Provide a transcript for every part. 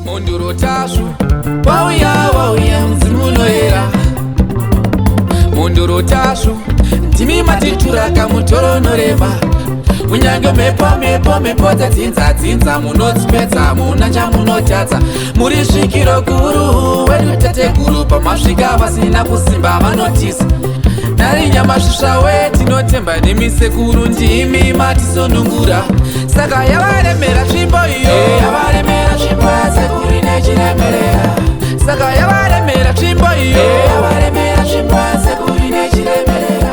Mhondoro Tasvu wauya wauya mudzimu unoyera Mhondoro Tasvu ndimi matitura kamutoro norema kunyange mhepo mhepo mhepo dzadzinza dzinza munodzipedza muna chamunotadza muri svikiro guru wedu tateguru pamasvika vasina kusimba vanotiza nari nyamasvisva we tinotemba nemi sekuru ndimi matisunungura saka yavaremera tsvimbo iyo eh, yavaremera tsvimbo yasekuru ine chiremerera saka yavaremera tsvimbo iyo eh, yavaremera tsvimbo yasekuru ine chiremerera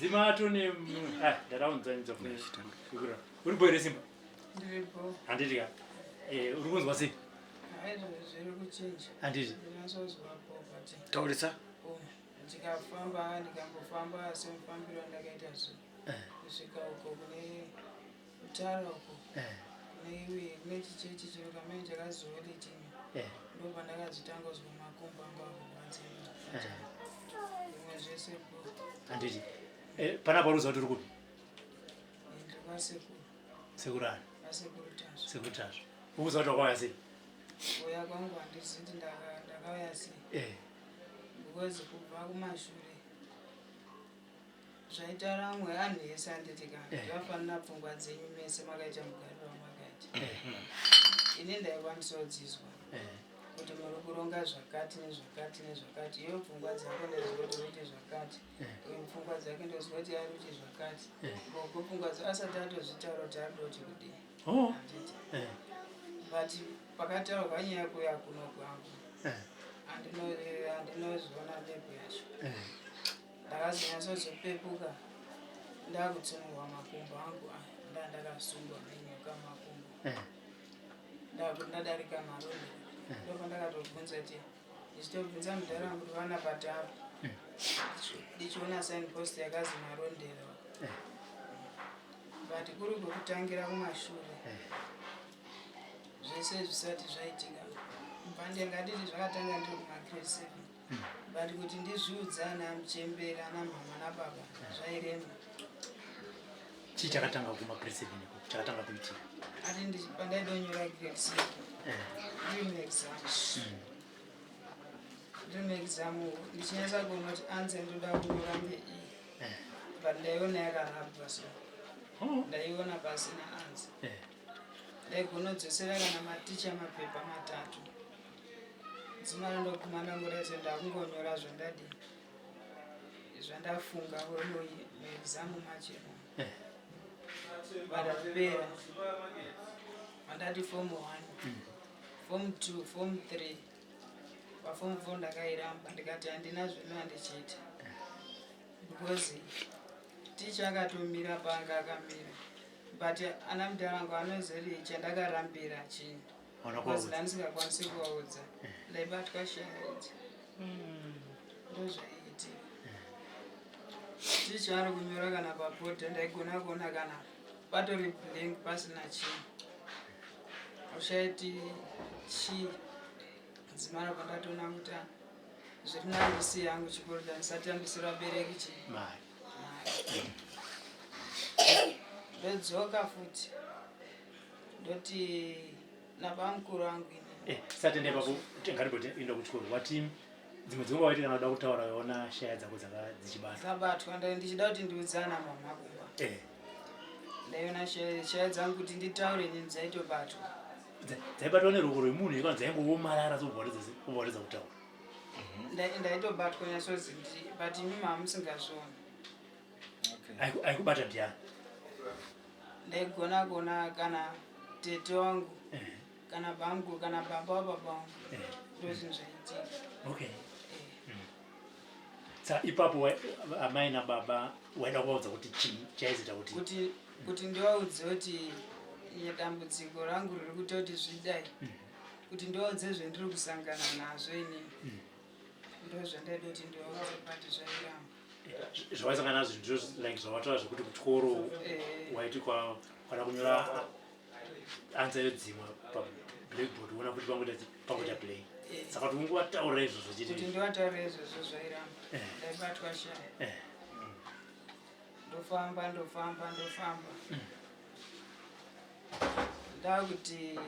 Zima tone ah ndaraunza nzwa uri boy resimba Ndiripo. Handiti ka eh uri kunzwa sei? Zviri kuchinja. Handiti. Ndinozozwa po but. Taurisa. Oh, ndikafamba ndikambofamba semufambiro wandakaita zvo. Eh. Kusvika uko kune kutara uko. Eh. Kune iwe kune chichechi chiro kamene chakazooli chino. Eh. Ndopandakazotanga kuzwa makumbo angu akurwadza. Eh. Zvimwe zvese po. Handiti. Eh, panapa uri kuziva kuti uri kupi? Ndiri kwasekuru. Sekuru ani? Asekuru Tasvu. Sekuru Tasvu. Ukuziva kuti wakauya sei? Kuuya kwangu handizivi kuti ndakauya sei. Eh. Because kubva kumashure zvaitaura vamwe anhu ese handiti ka Eh. ndakafanira pfungwa dzenyu mese makaita mugariro wamakaita. Eh. Ini ndaikwanisa kudzizwa. Eh. Kuti muri kuronga zvakati nezvakati nezvakati. Iwe pfungwa dzako ndaziva kuti uite zvakati. Eh. Uyu pfungwa dzake ndoziva kuti ari kuite zvakati. Eh. Gogo pfungwa dza asati atozvitaura kuti ari kuda kuti kudii. Oh. Handiti. Eh. But pakataurwa nyaya kuuya kuno kwangu Eh. handinozoona mepu yacho. Eh. Ndakazonyatsozopepuka ndakutsunurwa makumbo angu aya ndandakasungwa nenyoka makumbo. Eh. Ndakuti ndadarika marondera. Eh. Ndopandakatobvunza kuti ndichitobvunza mudhara wangu kuti vana patapo. Eh. Ndichiona signpost yakazi Marondera. Eh. But kuri kwekutangira kumashure. Eh. Zvese zvisati zvaitika. Bhande ngatiti zvakatanga ndiri kuma grade 7. But kuti ndizviudze ana muchembere ana mama nababa zvairema. Chii chakatanga kuma grade 7 iko? Chakatanga kuitika? Ati pandaidonyora grade 7. Eh. Ndiri muexam. Ndiri muexam ndichinyatsa kuona kuti answer ndoda kunyora ngeiyi. Eh. But ndaiona yakarabwa so. Oh. Ndaiona pasina answer. Eh. Ndaigonodzosera kana maticha mapepa matatu. Dzimara ndoguma ndangorati ndakungonyora zvandadii. Zvandafunga muexam machemo. Eh. Vadapera. Mandati form 1. Form 2, form 3. Paform 4 ndakairamba ndikati handina zvino handichiita. Because ticha akatomira paanga akamira. But ana mudhara wangu anozoti chandakarambira chii. Hauna Because kuvaudza. ndandisingakwanisi kuvaudza. Ndaibatwa shaya idzi. Ndozvaiitika. Ticha ari kunyora kana pabhodha ndaigona kuona kana patori blank pasina chinhu. Ushaiti chii dzimara pandatoona kuti ah, zviri nani ndisiye hangu chikoro ndisatambisira vabereki chii. Mari. Mari. Ndodzoka futi ndoti nabamukuru angu ini. Eh, sati ndeba ku ngatimboti kuchikoro wati dzimwe dzenguva waiti kana uda kutaura waona shaya dzako dzaka dzichibatwa. Dzabatwa ndichida kuti ndiudze ana mama kumba. Eh. Ndaiona shaya dzangu kuti nditaure inini dzaitobatwa. Dzaibatwa neruoko rwemunhu yekwana dzaingoomarara dzobva watadza kutaura. Ndaitobatwa nyatsozi but imi mamusingazvioni. Okay. Aikubata ndiani? Ndaigona kuona kana tete wangu Eh. kana bamukuru kana baba wababa wangu. Eh. Ndozvinhu zvaiitika. Okay. Eh. Saka ipapo amai nababa waida kuvaudza kuti chii chaizoita kuti kuti ndivaudze kuti dambudziko rangu riri kuita kuti zvidai. Kuti ndivaudze zvendiri kusangana nazvo inini. Ndozvandaida kuti ndivaudze but zvairamba. Zvawaisangana nazvo ndizvo like zvawataura zvekuti kuchikoro Eh. waiti kwada kunyora answer yodzimwa pablackboard woona kuti pangoita blank. Eh. Saka kuti ungowataura izvozvo Kuti chete. ndiwataure izvozvo zvairamba. Eh. Ndaibatwa shaya. Eh. Ndofamba ndofamba ndofamba. Ndakuti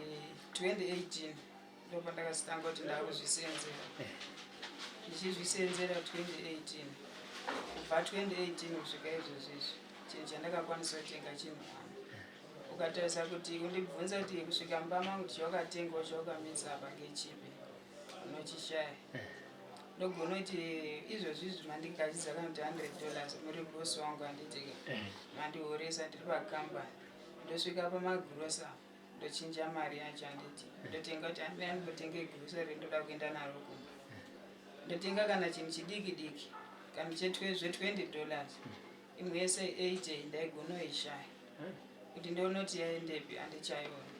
2018 ndopandakazotanga kuti ndakuzvisenzera. Ndichizvisenzera 2018, kubva 2018 kusvika izvozvi izvi, chinhu chandakakwanisa kutenga chinhu one. Ukatarisa kuti undibvunza kuti kusvika mumba mangu kuti chawakatengawo chawakamisa apa ngechipi, unochishaya. Ndogona kuti izvozvi izvi mandigachidza kana kuti $100, muri bosi wangu, handitika? Mandihoresa ndiri pakambani, ndosvika pamagrosa, ndochinja mari yacho, handiti? Ndotenga kuti handina, ndimbotenga grocery, ndoda kuenda naro kumba, ndotenga kana chinhu chidiki diki, kana zve$20, imwe yese 80 ndaigonoishaya kuti ndionoti yaendepi, handichaiona.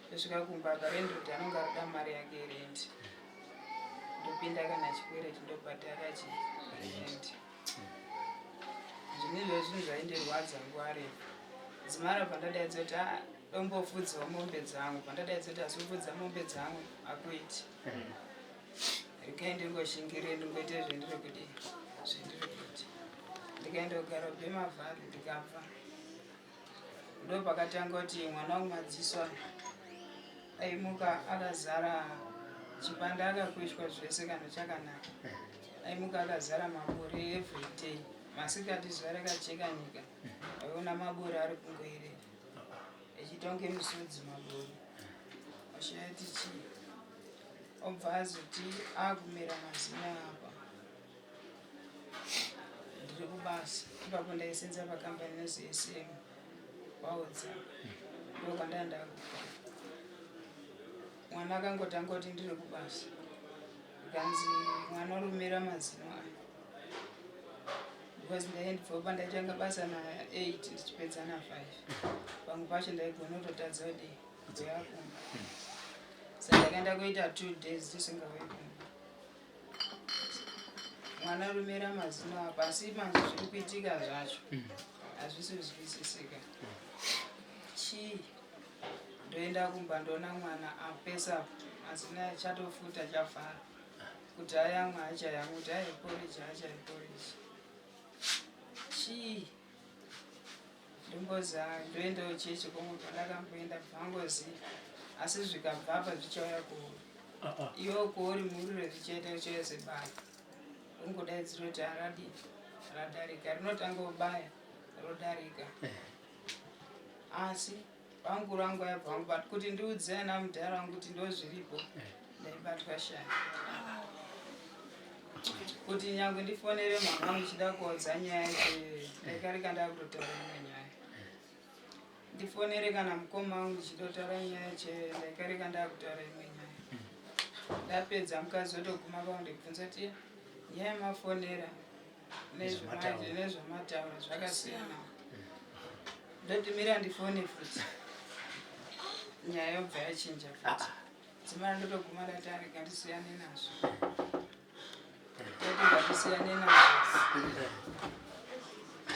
Ndosvika kumba, parendrod anonge arikuda mari yake yerendi, ndopinda kana chikwereti, ndobhadhara chirendi. Zvinhu izvozvo zvinhu zvaindirwadza nguva refu. Dzimara pandadaidza kuti a dombofudzawo mombe dzangu, pandadaidza kuti asi kufudza mombe dzangu hakuiti, regai ndingoshingire, ndingoite zvendiri kudi, zvendiri kuita. Ndikaenda kugara Bemavhari, ndikabva ndo pakatanga kuti mwana wangu madziso aimuka akazara chipanda, akakweshwa zvese, kana chakanaka, aimuka akazara maburi everyday. Masikati zuva rakacheka nyika, aiona maburi ari kungoerera echiita kunge misodzi, maburi oshaiti chii. Obva azoti akumera mazino apa ndiri kubasa. Ipapo ndaisenza pakambani inozi SM waudza, ndokwandanga ndakubva. Mwana akangotanga kuti ndiri kubasa, ikanzi mwana urumira mazino aya, because ndaindibva pandaitanga basa na8 ndichipedza na5. Pamwe pacho ndaigona kutotadza kudii, kuuya kumba. Saka ndakaenda kuita 2 days tisingauyi kumba. Mwana rumera mazino apa, asi manje zviri kuitika zvacho hazvisi kuzwisisika chii. Ndoenda kumba, ndoona mwana apesa mazino, achatofuta chavhara kuti ayamwa, achayamwa, kuti aiporiji, achaiporiji chii. Ndongozi ndoendawo chechi komwe pandakamboenda, bvangozi asi zvikabva apa zvichauya kuuri iwo kuuri murire, zvichaita uchiuya sebaya, ungodaidzira kuti aradi radarika, rinotanga kubaya rodarika. Asi vangu rangu yabva vangu, but kuti ndiudze ana mudhara wangu kuti ndo zviripo, ndaibatwa shaya kuti nyange ndifonere mama vangu chida kuodza nyaya yacho. Ndaikarika ndakutotaura imwe nyaya, ndifonere kana mukoma wangu ndichidotaura nyaya yacho, ndaikarika ndakutaura imwe nyaya. Ndapedza, mukadzi otoguma pakundibvunza kuti nyaya yemafonera nezvamataura zvakasiyana. Ndoti mira ndifone futi, nyaya yobva yachinja futi. Dzimara ndotoguma ndati arega ndisiyane nazvo, ndati ngatisiyane nazvo.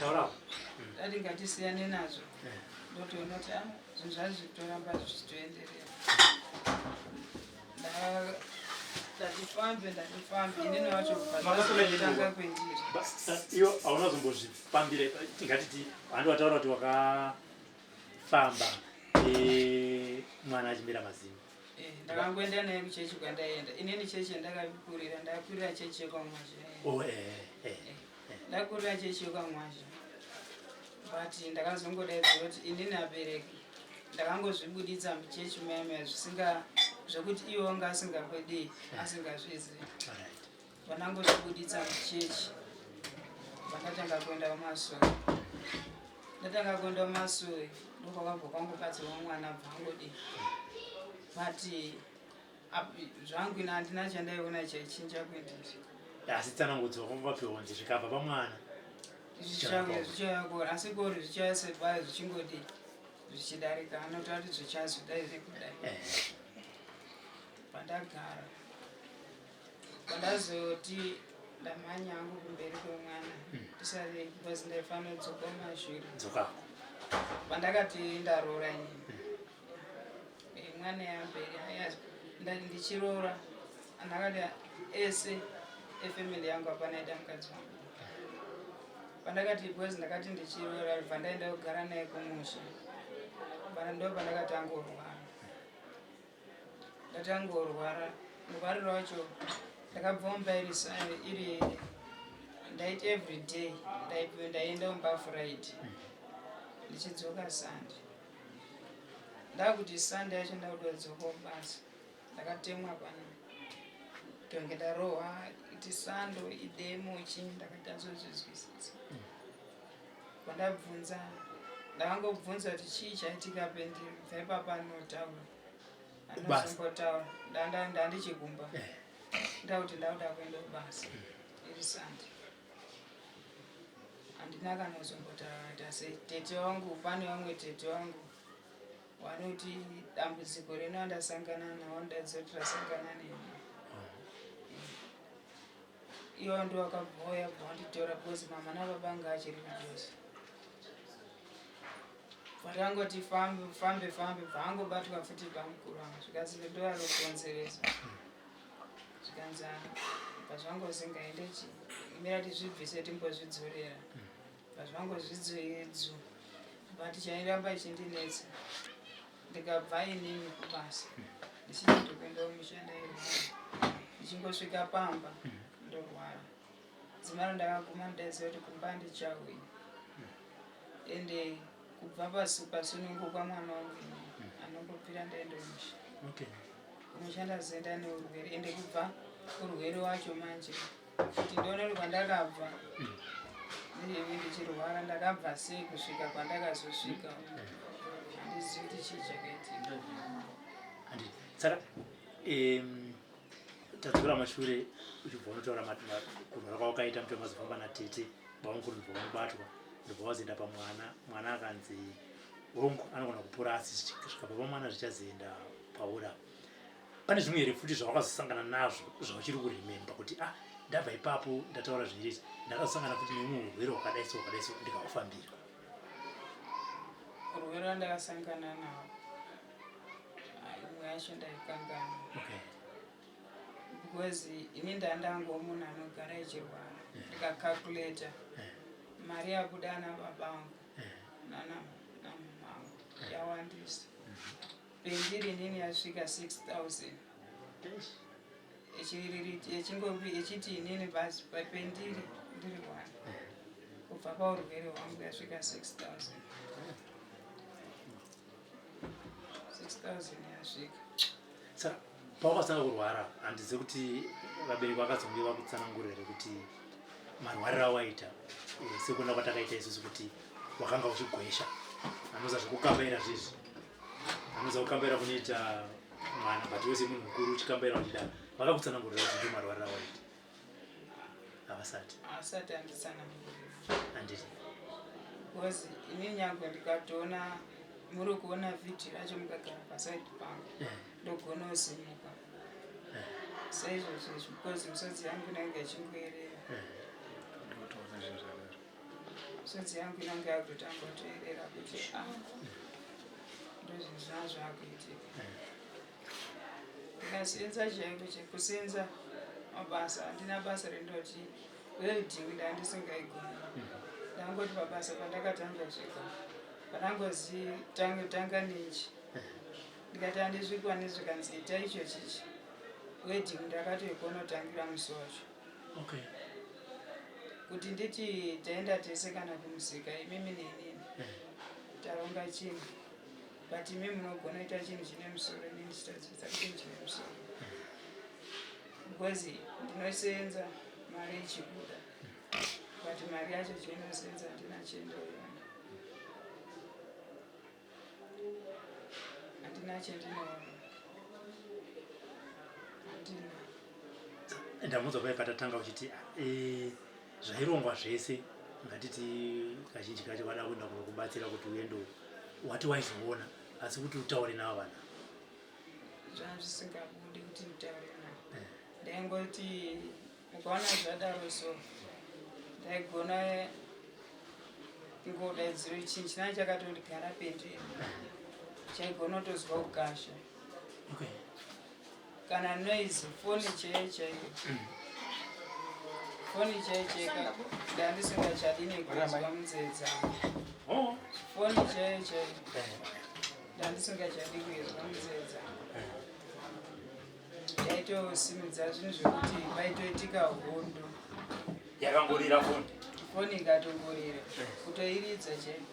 Taura. Ndati ngatisiyane nazvo, ndotoona kuti ah, zvinhu zvacho zvitoramba zvichitoenderera. Ndatifambe, ndatifambe inini wacho kubva kwendiri. Iwo hauna zombozvifambira? Tingatiti handi wataura kuti wakafamba mwana achimera mazino? Eh, ndakangoenda naye kuchechi kwandaienda inini. Chechi yandakakurira, ndakakurira chechi yekwamwazha. Oh, eh. Ndakurira chechi yekwamwazha, but ndakazongodaidzira kuti inini abereki ndakangozvibuditsa muchechi maya maya, zvisinga zvekuti iwo anga asingakudii, asingazvizivi. Vandangozvibuditsa muchechi, vandatanga kuenda kumasowe. Ndatanga kuenda kumasowe, ndokwakabva kwangobatsirwa mwana bvangodi, but zvangu ina handina chandaiona chaichinja kwendiri. Asi tsanangudzo wakapiwa nzi zvikabva pamwana. Zvichauya, zvichauya kori, asi kori zvichauya sebaya, zvichingodi zvichidarika, anotaura kuti zvichazodai nekudai. Pandagara, pandazoti ndamhanya hangu kumberi kwemwana ndisati, because ndaifanira kudzoka kumashure. Dzokako. Pandakati ndaroora inini, mwana yamberi aya, ndati ndichiroora ndakati ese efamily yangu hapana aida mukadzi wangu. Pandakati, because ndakati ndichiroora, bva ndaenda kugara naye kumusha. Ndo pandakatanga kurwara. Ndatanga kurwara, murwariro wacho ndakabva mumba iri iri ndaiti everyday ndaienda mumba Friday ndichidzoka Sunday. Ndakuti Sunday yacho ndakuda kudzoka kubasa, ndakatemwa pano tonge ndarohwa iti sando idemo chii, ndakatazozvizwisisa. Pandabvunza ndakangobvunza kuti chii chaitika pendiri, kubva ipapa anotaura anozombotaura ndandichikumba eh. Ndakuti ndakuda kuenda kubasa iri Sunday, handina kana kuzombotaura sei. Tete wangu, pane vamwe tete wangu vanoti dambudziko rino andasangana nawo ndaziva kuti rasangana neni. Ivo ndo vakabva vauya bva vanditora because mama nababa anga achiri kujozi. Vatangoti fambe fambe fambe, bva angobatwa futi pamukuru wangu, zvikanzi ndo arokonzeresa. Zvikanzi bva zvangozingaende chi mira tizvibvise timbozvidzorera, bva zvangozvidzoedzu. But chairamba ichindinetsa, ndikabva inini kubasa ndichiti ndikuenda kumusha, ndairwara. Ndichingosvika pamba ndorwara. Dzimara ndakaguma ndaiziva kuti kumba handichauyi, ende kubva pasununguka mwana wangu ini anongobvira ndaenda kumusha. Kumusha ndazoenda neurwere, ende kubva urwere wacho manje kuti ndione kuti kwandakabva ndichirwara ndakabva sei kusvika kwandakazosvika, handizivi kuti chii chakaitika. Handiti saka tadzokera mashure, uchibva unotaura kurwara kwawakaita, muti mazofamba natete bamukuru, ndobva vanobatwa, ndobva wazoenda pamwana. Mwana akanzi hongu anogona kupora, asi zvikabva pamwana zvichazoenda pauri apa. Pane zvimwe here futi zvawakazosangana nazvo zvauchiri kurememba kuti ah, ndabva ipapo ndataura zviri izvi, ndakazosangana futi neumwe urwere hwakadai so hwakadai so, ndikahufambira? Urwere rwandakasangana nawo, imwe yacho ndaikanganwa because ini ndandango munhu anogara ichirwara. Ndikacalculata mari yabuda ana baba angu nana namama angu yawandisa. Pendiri inini yasvika 6000, echiti inini basi pendiri ndiri one kubva paurwere hwangu yasvika 6000, 6000 yasvika. Saka pawakatanga kurwara, handizivi kuti vabereki vakazonge vakutsanangurira here kuti marwariro awaita, sekuona kwatakaita isusu kuti wakanga uchigwesha, anoza zvekukambaira zvezvi, anoza kukambaira kunoita mwana, but wese munhu mukuru uchikambaira uchida, vakakutsanangurira kuti ndo marwariro awaita? Havasati? Asati anditsanangurira. Handiti? Because ini nyangwe ndikatoona muri kuona vhidhiyo racho mukagara pasaidi pangu, ndogona kusimuka saizvozvo izvi because misodzi yangu inenge ichingoerera. Misodzi yangu inenge yakutotanga kutoerera kuti a ndozvinhu zvaa zvakuitika. Ndikasenza chaiko chekusenza mabasa, handina basa rendoti welding ndandisingaigoni. Ndangoti pabasa pandakatanga kusvika pandangozi tange tanga nechi, ndikati handizvikwani, zvikanzi ita icho chichi welding. Ndakatoigona kutangira musi wacho. Kuti nditi taenda tese kana kumusika imimi nenini, taronga chinhu, but imi munogona kuita chinhu chine musoro, inini ndichitadzidza chinhu chine musoro because ndinosenza mari ichibuda, but mari yacho chainosenza handina chendoiona, handina chendinoona, handina. Ndamunzwa paya patatanga uchiti zvairongwa zvese, ngatiti kazhinji kacho vada kuenda kunokubatsira kuti uende, wati waizoona, asi kuti utaure navo vana Zvanga zvisingabudi kuti nditaure navo. Ndaingoti mukaona zvadaro so ndaigona ngodaidziro chinhu chinaa chakatondigara pendiri, chaigona kutozwa kugasha kana noise, foni chaiyo chaiyo, foni chaiyo chaiyo ndandisingachadi nekunzwa munzeve dzangu. Foni chaiyo chaiyo. Ndandisingachadi kuizwa munzeve dzangu. Yaitosimudza zvinhu zvekuti paitoitika hondo. Yakangorira foni. Foni ikatongorira. Kutoiridza chaiko.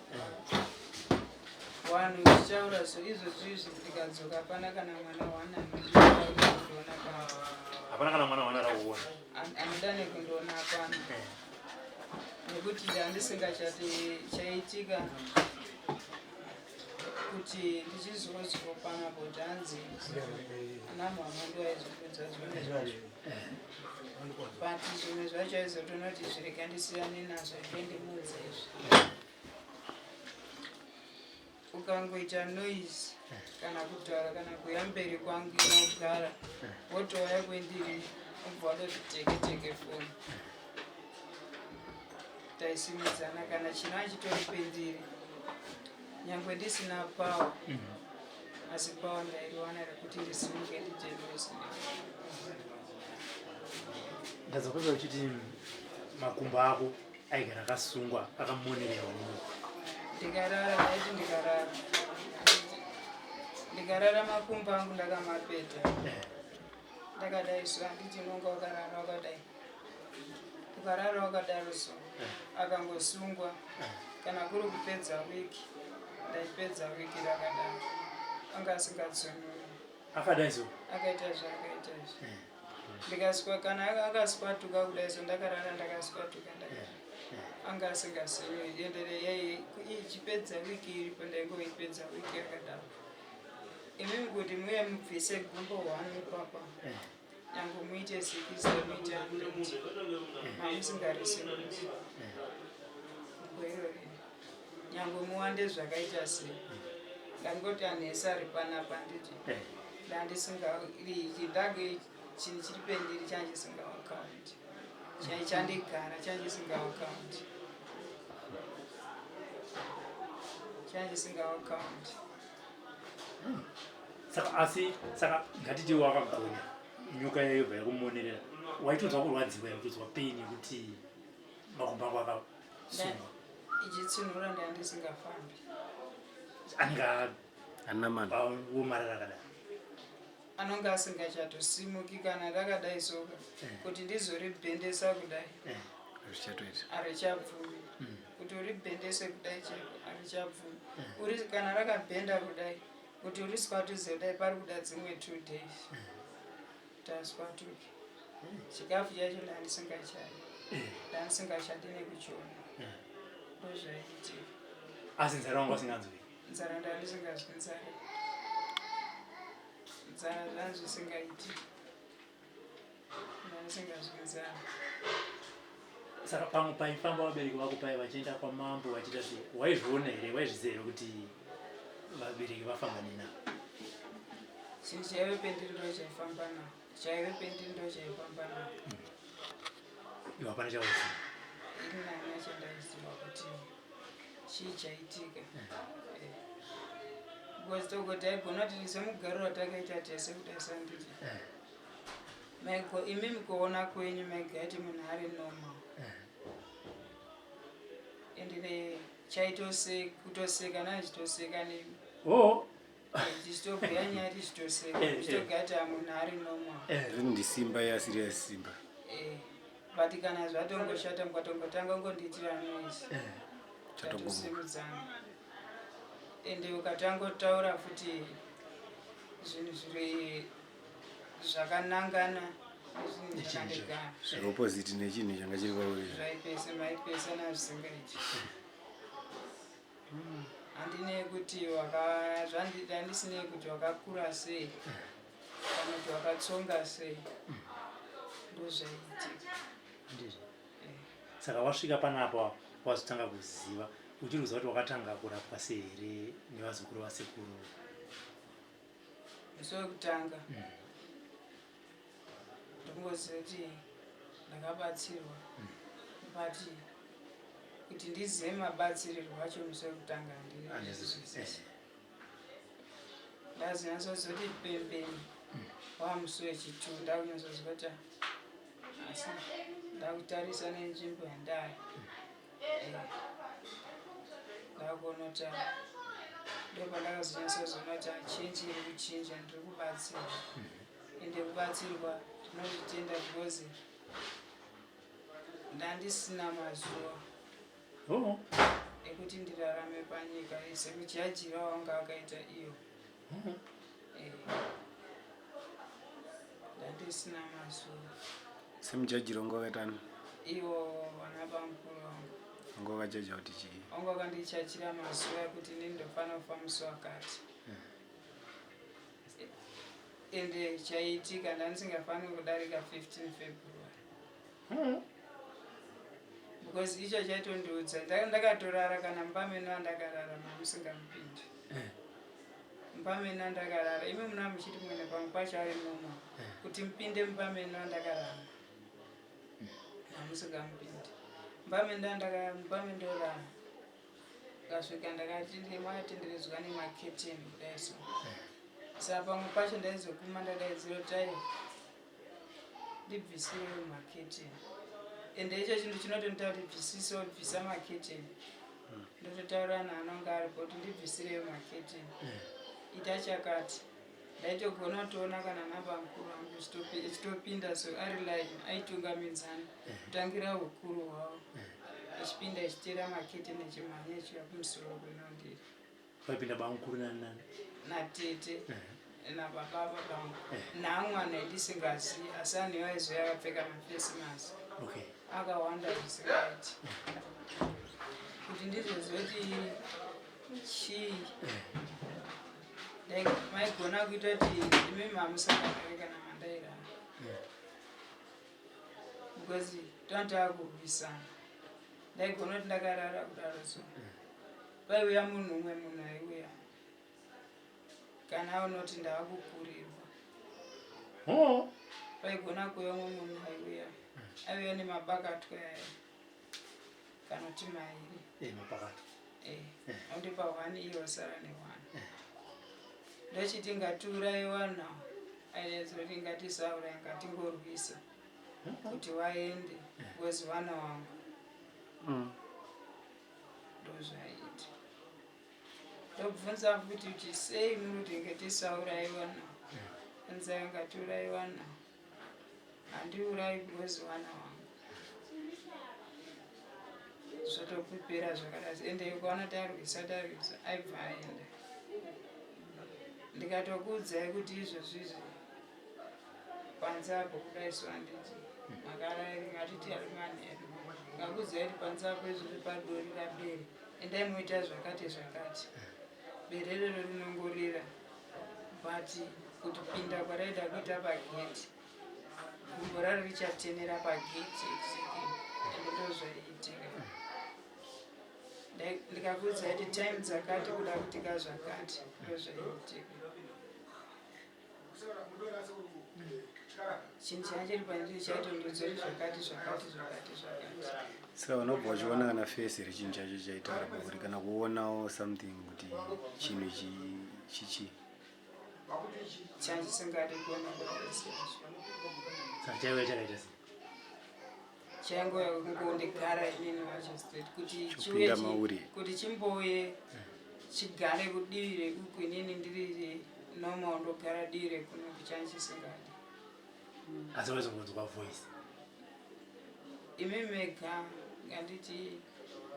Vanhu vachitaura so izvozvi izvi ndikadzoka hapana kana mwana wana anoda pano. Hapana kana mwana wana rakuona. Anoda nekundiona hapana. Nekuti ndandisingachati chaitika kuti ndichizozwa panapo kuti hanzi ana mama ndoaizopedza zvimwe zvacho. But zvimwe zvacho aizotonoti zvirega ndisiyane nazvo rege ndimuudze izvi. Ukangoita noise kana kutaura kana kuya mberi kwangu inogara wotouya kwendiri ubva watoti teke teke foni. Taisimudzana kana chino achitori pendiri nyangwe ndisina power asi power ndairiwana rekuti ndisimuke ndiite noise. Ndadzoka uchiti makumbo ako aigara akasungwa akamonererwa nemunhu. Ndikarara ndaiti ndikarara ndikarara makumbo angu ndakamapeta ndakadai so handiti unonga wakarara wakadai ukarara wakadaro so akangosungwa kana kuri kupedza wiki ndaipedza wiki rakadaro anga asingatsunuri Akadai so. Akaita zvaakaita izvi. Ndikaswa kana akaswatuka kudai so ndakarara ndakaswatuka ndakarara. Anga asingasunuri endere yai ichipedza wiki iripo ndaingoipedza wiki yakadaro. Imimi kuti muye mubvise gumbo one ipapa. Nyange muite 60 muite 100 mamusingarisunguri. Gumbo irori. Nyange muwande zvakaita sei. Ndangoti anhu ese ari panapa handiti. Ndandisingariki ndange chinhu chiri pendiri chandisingaakaunti. Chai chandigara chandisingaakaunti. Chandisingaakaunti. Saka asi saka ngatiti wakagonya nyoka yayo yobva yakumonerera waitonzwa kurwadziwa here kutonzwa pain yekuti makumbo ako akasungwa? Ichitsinhura ndandisingafambi. Anenge Anamana. aomarara akadai. Anonge asingachatosimuki kana rakadai soka kuti ndizoribhendesa kudai. Hazvichatoita. Harichabvumi. Kuti uribhendese kudai chaiko harichabvumi. Uri kana rakabhenda kudai kuti uriswatuze kudai pari kuda dzimwe 2 days. Kuti aswatuke. Chikafu chacho ndandisingachadi. Ndandisingachadi nekuchiona. Ndozvaiitika. Asi nzara wanga usinganzwi? Nzara ndandisingazwi nzara. Nzara zvanga zvisingaiti. Ndandisingazwi nzara. Saka pamwe paifamba vabereki vako paye vachienda kwamambo vachiita sei, waizviona here, waizviziva here kuti vabereki vafamba nena? Chinhu chaive pendiri ndo chaifamba nao. Chaive pendiri ndo chaifamba nao. Iwe hapana chauziva? Ini nani chandaiziva kuti chii chaitika. Because togoti aigona kuti semugariro watakaita tese kudai sanditi. Maigo imimi kuona kwenyu maigati munhu ari normal. Ende chaitoseka kutoseka nachitoseka nemi. Oh. Tichitobhuya nyaya tichitoseka. Tichitogati munhu ari normal. Zviri ndisimba yasiri yasimba. But kana zvatongoshata mukatongotanga ngondiitira noise. Chatogumuka. Tatosimudzana. Ende ukatangotaura futi zvinhu zviri zvakanangana nezvinhu zvakandigara. Zviri opposite nechinhu changa chiri pauri. Zvaipesa maipesana zvisingaiti. Handinei kuti handisinei kuti wakakura sei kana kuti wakatsonga sei. Ndozvaiitika. Ndizvo. Saka wasvika panapa wazotanga kuziva uchiri kuziva kuti wakatanga kurapwa sei here nevazukuru vasekuru? Musi wekutanga ndingoziva kuti ndakabatsirwa but kuti ndizive mabatsirirwo acho musi wekutanga handizwisisi. Ndazonyatsozoti pembeni wamusi wechitu ndakunyatsozwa kuti asi ndakutarisa nenzvimbo yandari. Ndakuona kuti Ndopandakazonyatsozoona kuti chinji iri kuchinja, ndiri kubatsirwa. Ende kubatsirwa ndinozvitenda because ndandisina mazuva ekuti ndirarame panyika sekujajira wanga akaita iyo. Eh, ndandisina mazuva. Semujajiro wanga wakaita ani? Ivo vana bamukuru vangu. Wanga wakajaja kuti chii? Wanga wakandichachira mazuva ekuti inini ndofanira kufa musi wakati. Ende chaiitika ndandisingafaniri kudarika 15 February. Because icho chaitondiudza ndakatorara kana mumba menu andakarara mamusingamupindi. Mumba menu andakarara imi muna muchiti mwene pamwe pacho ari normal. Kuti mupinde mumba menu andakarara mamusingamupindi. Mumba menu andaka mumba mendorara. Ndikasvika ndakati makatenderedzwa nemaketeni kudai so. Saka pamwe pacho ndaizoguma ndadaidzira kuti aiwa ndibvisirewo maketeni. Ende icho chinhu chinotondiita kuti bvisiso bvisa maketeni. Ndototaura naanonga aripo kuti ndibvisirewo maketeni. Ita chakati. Ndaitogona kutoona kana nabamukuru vangu echitopinda so ari line aitungamidzana kutangira ukuru hwavo echipinda echiteera maketeni echimhanya echiuya kumusoro kunondiri. Vaipinda bamukuru nani nani? Natete nababa babangu naamwana endisingazivi asi anhu aizoya akapfeka mafesi mask. Akawanda zvisingaiti kuti ndizozoti chii. Maigona kuita kuti imi mamusakagare kana mandairara. Because tanga takurwisana. Ndaigona kuti ndakarara kudaro so. Paiuya munhu umwe munhu aiuya. Kana aona kuti ndaakukurirwa. Paigona kuuya umwe munhu aiuya. Aiuya nemabakatwa aya. Kana kuti mairi. Mapakatwa. Ondipa 1 iye osara ne1. Ndochiti ngatiuraye vanhu ava. Aizoti ngatisauraya ngatingorwisa. Kuti vaende because vana vangu. Ndozvaiita. Ndobvunza futi kuti sei muri kuti ngatisauraye vanhu ava. Anzi ngatiuraye vanhu ava. Handiurayi because vana vangu. Zvotopera zvakadai. Ende ukaona tarwisa tarwisa aibva aenda. Ndikatokuudzai kuti izvozvi izvi panze apo kudai so handiti makatiti ari manheru. Ndikakuudzai kuti panze apo izvozvi padorira bere. Endai moita zvakati zvakati. Bere rero rinongorira. But kuti pinda kwaraida kuita pagate. Gumbo raro richatenera pagate exactly. Ende ndozvaiitika. Ndikakuudzai kuti time dzakati kuda kutika zvakati ndozvaiitika. Chinhu chachiri pandiri chaitondiudza kuti zvakati zvakati zvakati zvakati. Saka unobva uchiona kana face rechinhu chacho chaitaura pauri kana kuonawo something kuti chinhu ichi chichi. Chandisingadi kuona face yacho. Saka chaiuya chakaita sei? Chaingouya kungondigara inini wacho straight kuti chiuye Chopinda mauri. kuti chimbouye chigare kudivi rekuku inini ndiri normal ndogara divi rekuno kuchandisingadi. Asi waizongonzwa voice. Imi mega nganditi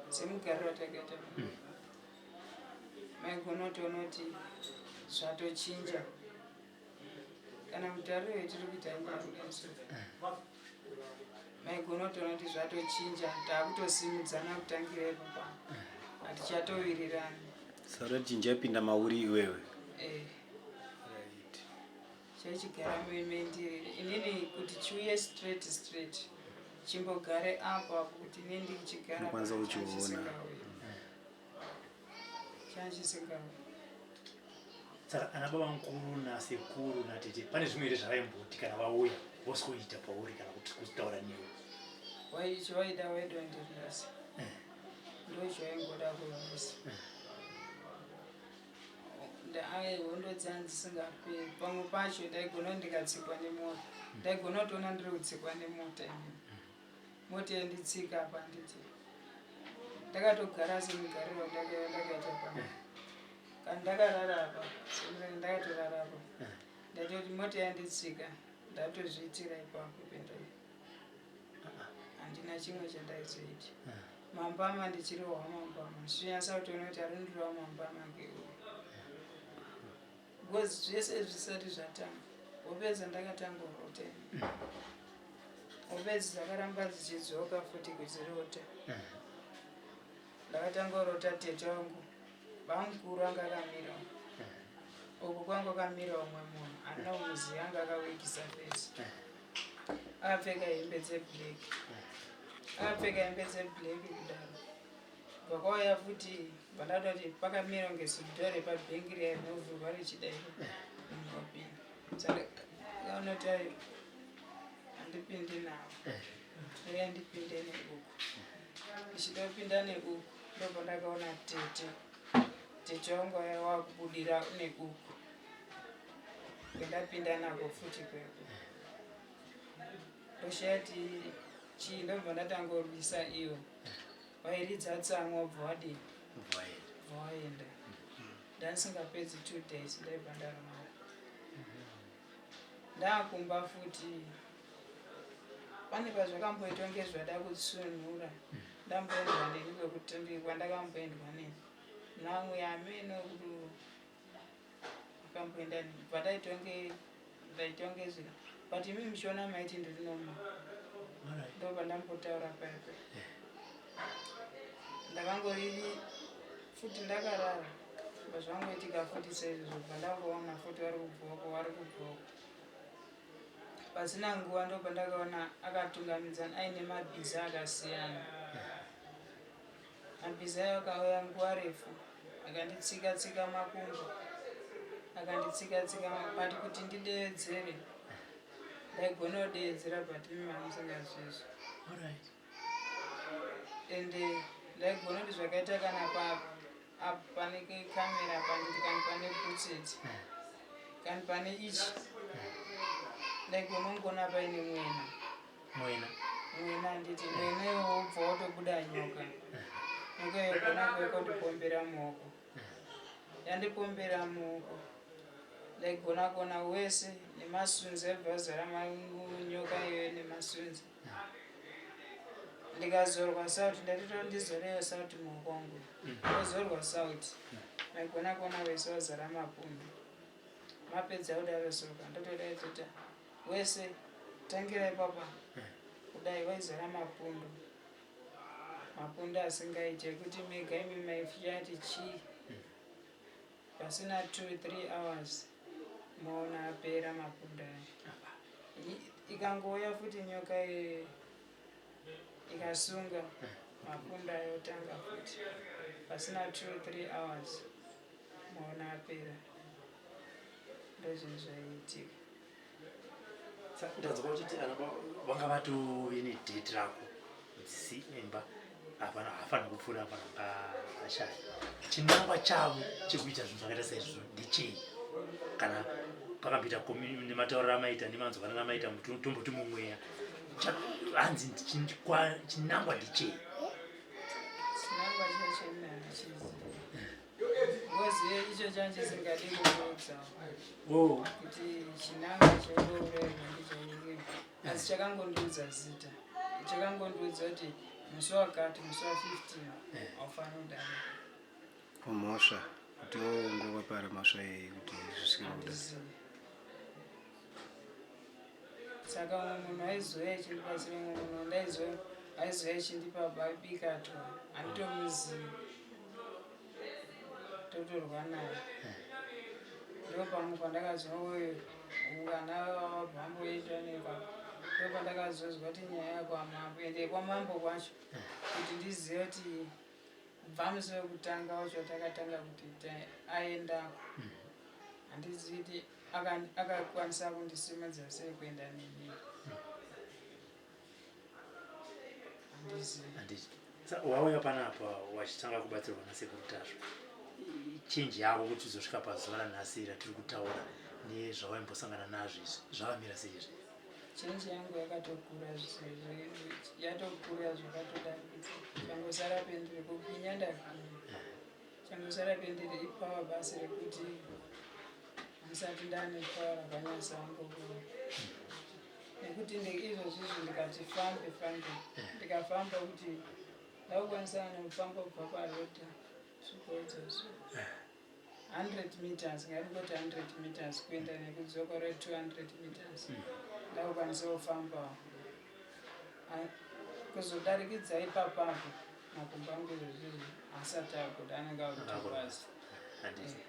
semugariro watakaita. Maigona kutoona kuti zvatochinja. Kana mutariro yetiri kuita nyaya kudai so. Maigona kutoona kuti zvatochinja takutosimudzana kutangira ipapo. Hatichatowirirani. Saka chinja yapinda mauri iwewe. Right. Chaichigara mendiri inini kuti chiuye straight straight. Chimbogare apo apo kuti inini ndichigara. Unokwanisa kuchiona. Chachisingawe. Saka ana baba mukuru nasekuru natete pane zvimwe here zvavaimboti kana vauya vosikoita pauri kana kuti kutaura newe? Waida waidondirisa. Ndochaingoda kurwisa. Ai hondo dzangu dzisingaperi. Pamwe pacho ndaigona ndikatsikwa nemota. Ndaigona kutoona ndiri kutsikwa nemota inini. Mota yanditsika apa handiti. Ndakatogara semugariro wandakaita pano. Kana ndakarara apa, ndakatorara apa. Ndatoti mota yanditsika, ndatozviitira ipapo pendai. Handina chimwe chandaizoita. Mambama ndichirohwa mambama, ndichinyatsa kutoona kuti arundirwa mambama ngeuyu. Because zvese zvisati zvatanga, hope dzandakatanga kurota ini. Hope idzi dzakaramba dzichidzoka futi kudzirota. Ndakatanga kurota tete wangu, bamukuru anga akamira uku. Uku kwanga kwakamira umwe munhu andina kumuziva anga akawigisa face. Akapfeka hembe dzeblack. Akapfeka hembe dzeblack kudaro. Bva kwauya futi bva ndatoti pakamira kunge zidhoo repabhengi riya rinovhurwa richidai munhu wapinda. Saka ndakaona kuti ayo handipindi nawo. Regai ndipinde neuku. Ndichida kupinda neuku ndopandakaona tete. Tete wangu waya wakubudira neuku. Ndapinda nako futi kweko. Ndoshaya kuti chii ndobva ndatangorwisa iyo. Wairidza tsamwa wobva wadii? Bva waenda. Ndandisingapedzi 2 days ndaibva ndarwara. Ndakumba futi pane pazvakamboitwa kunge zvada kutsunhura ndamboendwa neni kwekuti kwandakamboendwa neni namwe ameno kuti akamboenda neni but aitonge ndaitonge zvika but imi muchiona maiti ndiri normal ndopandambotaura paya paya ndakangoriri futi ndakarara pazvangoitika futi saizvozvo bva futi vari kubvoko vari kubvoko pasina nguva ndopandakaona akatungamidzana aine mabhiza akasiyana mabhiza ayo akauya nguva refu akanditsika tsika makumbo akanditsika tsika but kuti ndideedzere ndaigona kudeedzera but imi mamusingazvizvo ende ndaigona kuti zvakaita kana pane kamera panditi kana pane bhutsit kana pane ichi ndaigona kungona paine mwena mwena mwena handiti mwena iwo wobva watobuda nyoka nyoka iyo gona kuuya kondipombera muoko yandipombera muoko ndaigona kuona wese nemasunzi aibva azara nyoka iyoyo nemasunzi ndikazorwa sauti ndatito ndizoreyo sauti muoko wangu ozorwa sauti maigona kuona wese wazara mapundu mapedza kudaro soka ndotodaidzota wese tangira ipapa kudai waizara mapundu mapundu asingaite ekuti mega imi maifyati chii pasina 2 3 hours maona apera mapundu aya ikangouya futi nyoka iyoyo ikasunga mapundu ayo otanga futi pasina 2 3 hours maona apera ndozvinhu zvaiitika ndanzwa uchiti ana vanga vatove nedate rako kuti imba hapana haafaniri kupfuura apa anga ashaya chinangwa chavo chekuita zvinhu zvakaita saizvozvo ndechei kana pakamboita nematauriro amaita nemanzwaniro amaita tomboti mumweya hanzi chinangwa ndechei chinangwa chacho ini handichizivi ngozi icho chanjisingadi kuudza oh. kuti chinangwa chekuuraiwa ndichaike asi chakangondiudza zita chakangondiudza kuti musi wakati musi wa 15 haufaniri kudarika Mhosva kuti wongo wapara mhosva yei kuti zvisvike kuda handizivi saka umwe munhu aizouya achindibatsira umwe munhu ndaizo aizouya achindipa bikatwa handitomuzivi totorwa naye ndo pamwe pandakazwa uyu vana vabamboitwa neva ndo pandakazozwa kuti nyaya yakwamambo ende kwamambo kwacho kuti ndizive kuti kubva musi wekutanga wacho takatanga kuti aendako handizivi kuti akakwanisa kundisimudza sei kuenda neni handizivi handiti wauya panapa wachitanga kubatsirwa nasekuru Tasvu chinji yako kuti uzosvika pazuva ranhasi ratiri kutaura nezvawaimbosangana nazvo izvi zvavamira sei izvi chenji yangu yakatokura yatokura zvakatodarikidza changosara pendiri kugwinya ndagwinya. Changosara pendiri ipower basi rekuti handisati ndane power rakanyasa hangu nekuti izvozvizvi ndikati fambe fambe ndikafamba kuti ndakukwanisa nekufamba kubva parota svikoidzoso 100 meters ngatingoti 100 meters kuenda nekudzoka re 200 meters ndakukwanisa kufamba kuzodarikidza ipapapo makumbo angu izvozvizvi asati abuda anenge akutopasi Handiti.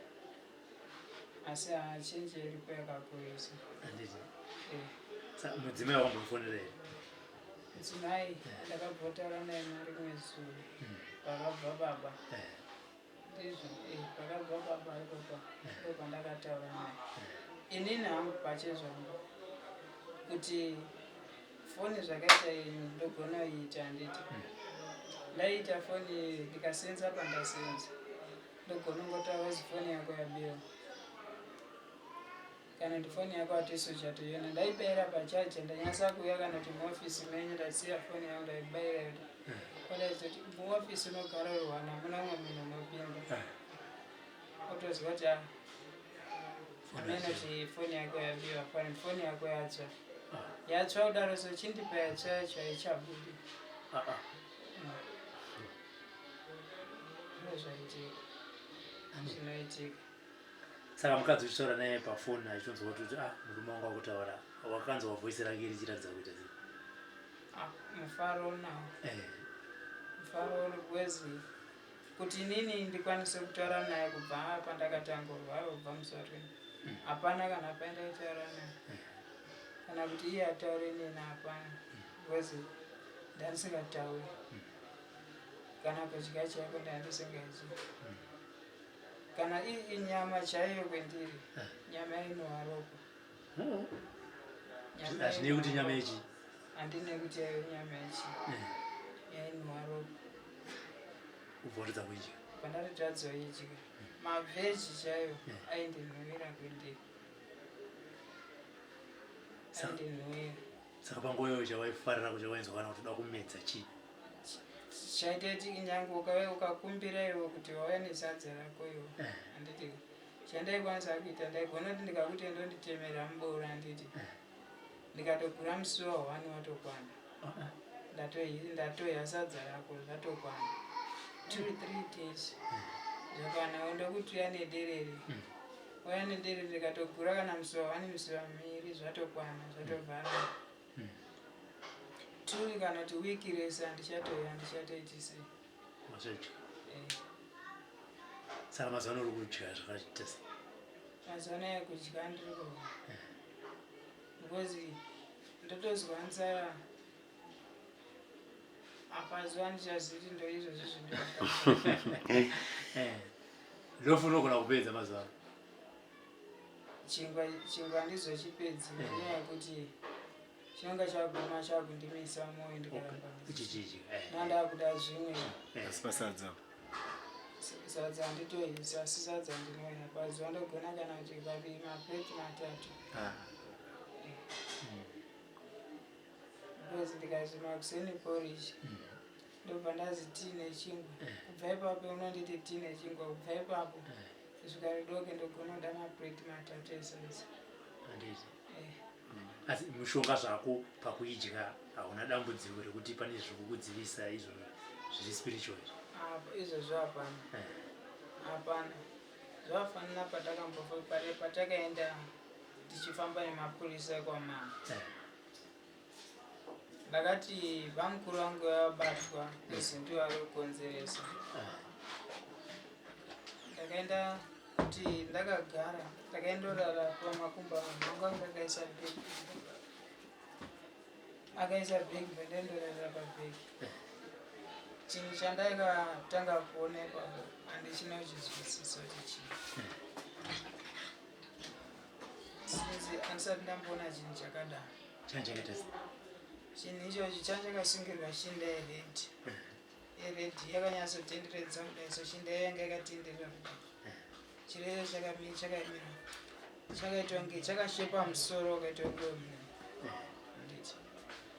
Asi haachinji iripo yakakurisa. Handiti. Eh. Mudzimai wakambofonera here? Mudzimai ndakabvotaura naye marimwe zuro pakabva baba. Ndizvo pakabva baba ipapo ndo pandakataura naye. Inini hangu pachezvangu kuti foni zvakaita ini ndogona kuiita handiti. Ndaiita foni ndikasenza pandasenza. Ndogona kungotaura kuti foni yako yabiwa. Kana kuti foni yako hatisu chatoiona. Ndaibayira pachaja ndanyasa kuuya kana kuti muofisi menyu ndasiya foni yangu ndaibayira yoti. Odaizoti muofisi unogara uri one hamuna umwe munhu unopinda. Otoziva kuti ah amene kuti foni yako yabiwa foni foni yako yatsva. Yatsva kudaro so chindipa yatsva yacho haichabudi. Ndozvaitika. Zvinoitika. Saka mukadzi uchitaura naye pafoni achitonzwa kuti ah murume wangu akutaura wakanzwa voice rake richiratidza kuita sei? Ah, mufaro unawo. Eh. Mufaro uri kwezi kuti inini ndikwanise kutaura naye kubva pandakatanga kurwara kubva musi wa 20. Hapana kana pandaitaura naye. Kana kuti iye ataure neni hapana. Because ndandisingatauri. Kana kudya chaiko ndandisingadyi. Kana inyama chaiyo kwendiri, nyama inowa ropa. Nyama Hazvinei kuti nyama yechi. Handinei kuti yaive nyama yechi. Yainwa ropa. Ubva watadza kuidya. Pandatotadza kuidya. Mavheji chaiyo aindinhuwira kwendiri. Aindinhuwira. Saka panguva iyoyo chawaifarira kuti wainzwa kana kuti uda kumedza chii? Chaita kuti nyange ukauya ukakumbira iwe kuti wauya nesadza rako iwe. Handiti chandaikwanisa kuita ndaigona kuti ndikakuti ndonditemera muboora handiti. Ndikatogura musuwa one watokwana. Ndatoya sadza rako zvatokwana. 2 3 days. Zvakwana ndokuti uya nederere. Uya nederere ndikatogura kana musuwa one musuwa miviri zvatokwana zvatovhara. 2 kana kuti wiki rese handichatoya handichatoiti sei. Wazodya. Saka mazuva ano uri kudya zvakaita sei? Mazuva anaya kudya ndiri kurwa. Because ndotozwa nzara apa zuva ndichaziti ndo izvozvi zvinhu. Lofu unogona kupedza mazuva ano. Chingwa chingwa handizochipedzi nenyaya yekuti chinonga chaguma chakundimisa moyo ndikaramba. Uchichidya. Ndandakuda zvimwe. Asi pasadza. Sadza handitoisi asi sadza ndinoya pazuva ndogona kana kuti kaviri maplate matatu. Because ndikazi makuseni porridge ndobva ndazi tea nechingwa. Kubva ipapo unonditi tea nechingwa kubva ipapo kusvika ridoke ndogona kuda maplate matatu esadza. Handiti. Asi mushonga zvako pakuidya hauna dambudziko rekuti pane zviri kukudzivisa izvo zviri spiritual izvo? Izvozvo hapana. Hapana. Zvafanana patakambofa pare patakaenda tichifamba nemapurisa ekwamama. Ndakati vamukuru vangu vabatwa kuzi ndivo vari kukonzeresa. Ndakaenda kuti ndakagara ndakaendorara pamakumbo angu anga akaisa bhegi. Akaisa bhegi pandaendorara pabhegi. Chinhu chandakatanga kuona ipapo handichina kuchizwisisa kuti chii. Since handisati ndamboona chinhu chakadaro. Changa chakaita sei? Chinhu ichochi changa chakasungirwa shinda yered. Yered yakanyatsotenderedza kudai so shinda yanga yakatenderera kudai. Chiro icho chakamira chakamira. Chakaitwa kunge chakashepa musoro wakaitwa kunge wemunhu. Handiti.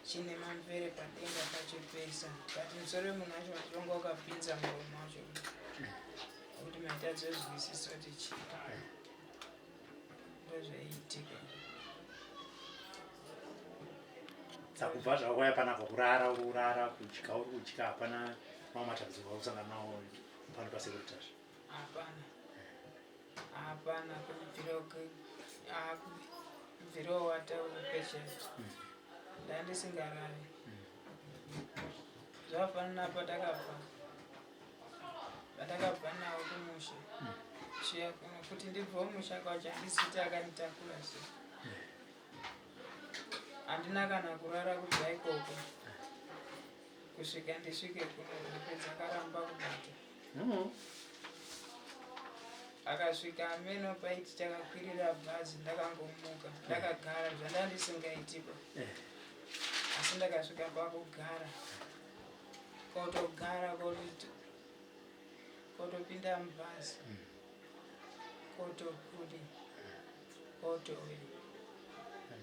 Chine mamvere padenga pacho pese. But musoro wemunhu wacho wanga wakapinza muromo wacho. Kuti maitadzozwisisa kuti chii ndozvaiitika. Saka kubva zvakauya panapa kurara uri kurara, kudya uri kudya, hapana mamwe matambudziko auri kusangana nawo pano pasekuru Tasvu? Hapana, hapana. Kubvira wataura patient ndandisingarari. Zvafanana patakabva nawo kumusha chiya kuno, kuti ndibvewo musha kwacho handisiti akanditakura so handina kana kurara kubva ikoko kusvika ndisvike kuno. Hope dzakaramba kubata. Akasvika ameno paiti takakwirira bhazi, ndakangomuka ndakagara zvandandisingaitipa, asi ndakasvika pakugara, kotogara, kotopinda mubhazi, kotokudi kotouya.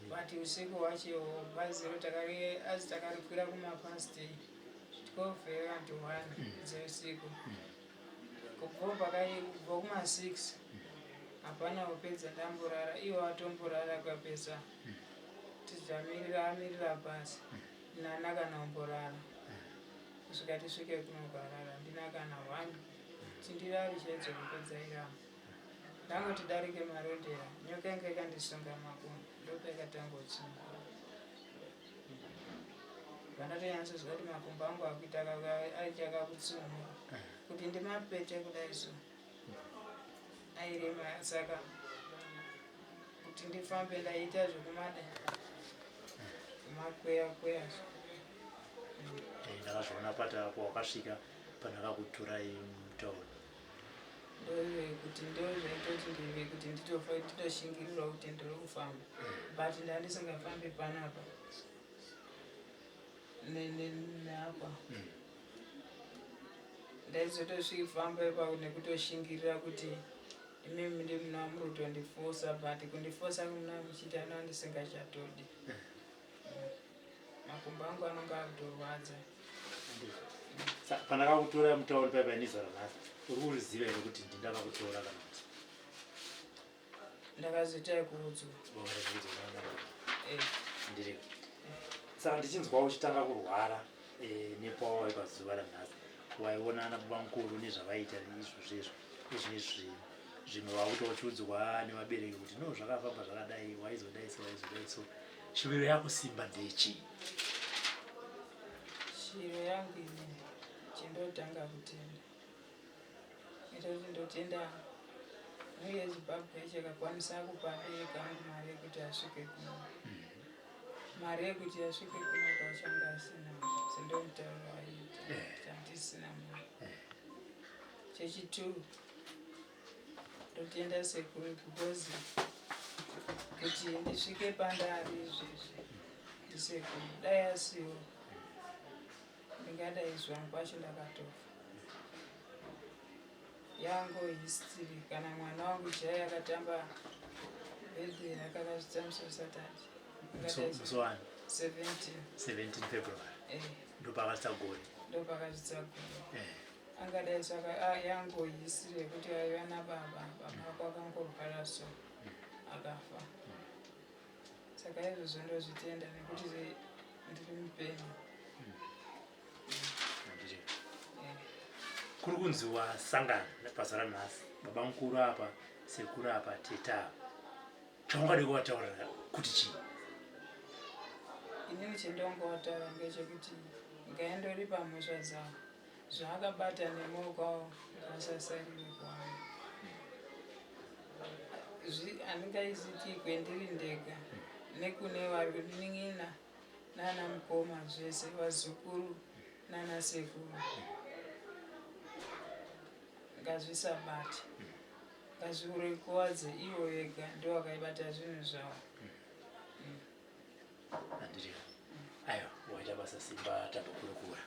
But usiku hwacho bhazi ro azi takarikwira kumapast 12 and 1 dzeusiku. Kubva kubva kuma6 hapana kupedza ndamborara, iwo atomborara kwapedza tichamirira amirira bhazi nana kana kumborara kusvika tisvike kunokarara. Ndina kana one tindirari chaidzo kupedza iramo. Ndangoti darike Marondera, nyoka inge ikandisunga makumbo, ndopaikatangotsunga. Vandatonyatsozwa kuti makumbo angu akuita aita kakutsunhura kuti ndimapete kudai so airema. Saka kuti ndifambe ndaita zvekumada kumakweya kweya so. Ndakazviona pata pawakasvika pandakakutorai mutauni. Ndozvekuti ndozvaitoti ndive kuti nditoshingirira kuti ndiri kufamba, but ndandisingafambi panapa neapa. Ndaizotosvifamba ipapo nekutoshingirira kuti imimi ndi muna muri kutondifosa, but kundifosa kumuna muchiita no ndisingachatodi. Makumbo angu anonga akutorwadza. Pandakakutora mutauni paipa nezuva ranhasi, uri kuriziva here kuti ndindakakutora kana kuti? Ndakazoita yekuudzwa. Wakazokuudzwa nana? Eh. Ndiri saka ndichinzwa uchitanga kurwara nepawai pazuva ranhasi, waiona ana baba mukuru nezvavaita izvozvo izvo izvinezvi, zvimwe wakuti wachiudzwa nevabereki kuti no zvakafamba zvakadai, waizodai so, waizodai so, shuviro yako Simba ndechii? Shuviro yangu ini chindotanga kutenda itoti ndotenda mhuri yeZimbabwe chakakwanisa kupa bereki angu mari yekuti asvike kuno. Mari yekuti asvike kuno kwachanga asina, sendomutauro aiita kuti handisina mari. Chechitwo, ndotenda sekuru because kuti ndisvike pandari izvezvi ndisekuru. Dai asiwo ndingadai zvangu kwacho ndakatofa, yango history. Kana mwana wangu chaiye akatamba birthday rake akazvitsa musi weSaturday. Musi wani? 17. 17 February? Eh. Ndopakasvitsa gore. Ndopakazvitsa gore. Angadai saka yango history yekuti aiva nababa, baba ako akangorwara so akafa. Saka izvozvo ndozvitenda nekuti ndiri mupenyu. Handiti? Eh. Kuri kunzi wasangana pazuva ranhasi, baba mukuru apa, sekuru apa, tete apa, chaungade kuvataurira kuti chii? Inini chendongotaura ngechekuti ngaendori pamhosva dzavo, zvaakabata nemaoko avo ngasasarire kuvanhu. Handingaiziti kwendiri ndega, nekune vari kunin'ina nana mukoma zvese, vazukuru nana sekuru, ngazvisabate, ngazviurekuwadze ivo vega ndo vakaibata zvinhu zvavo. Handiti? Aiwa, waita basa Simba, tambokurukura.